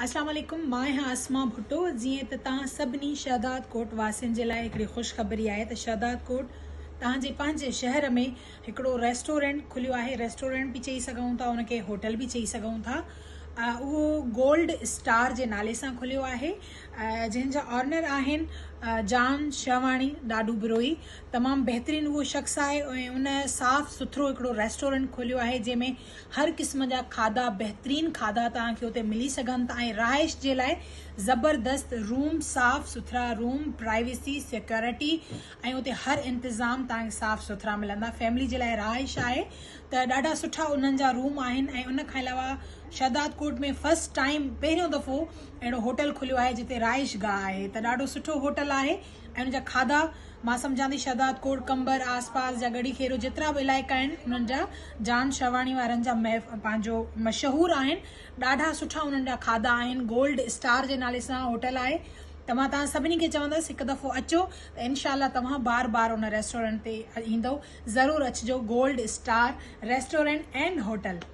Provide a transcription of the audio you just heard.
اسلام عليڪم مان آهيان اسما ڀٽو جيئن ته توهان سڀني شهداد ڪوٽ واسين جي لاء هڪڙي خوشخبري آهي ته شهداد ڪوٽ توهان جي پنهنجي شهر ۾ هڪڙو ريسٽورنٽ کليو آهي ريسٽورنٽ به چئي سگهون ٿا ان کي هوٽل به چئي سگهون ٿا اهو گولڊ اسٽار جي نالي سان کليو آهي جنهن جا آرنر آهن جان شهواڻي ڏاڏو بروهي تمام بهترين اهو شخص آهي ۽ ان صاف سٿرو هڪڙو ريسٽورنٽ کوليو آهي جنهن ۾ هر قسم جا کاڌا بهترين کاڌا توهان کي اتي ملي سگهن ٿا ۽ رهائش جي لاء زبردست روم صاف سٿرا روم پرائيويسي سيڪيورٽي ۽ اتي هر انتظام توهان کي صاف سٿرا ملندا فيملي جي لاء رهائش آهي ته ڏاڍا سٺا انهن جا روم آهن ۽ ان کان علاوه شهداد ڪوٽ ۾ فرسٽ ٽائيم پهريون دفعو اهڙو هوٽل کليو آهي جتي رهائش گاهه آهي ته ڏاڍو سٺو هوٽل آهي ۽ ان جا کاڌا مان سمجهان ٿي شهداد ڪوٽ، قمبر، آس پاس جا ڳڙهي خيرو جيترا به علائقا آهن انهن جا جان شهواڻي وارن جا پنهنجو مشهور آهن ڏاڍا سٺا انهن جا کاڌا آهن گولڊ اسٽار جي نالي سان هوٽل آهي ته مان توهان سڀني کي چوندس هڪ دفعو اچو ته انشاء الله توهان بار بار ان ريسٽورنٽ تي ايندو ضرور اچجو gold star restaurant and hotel.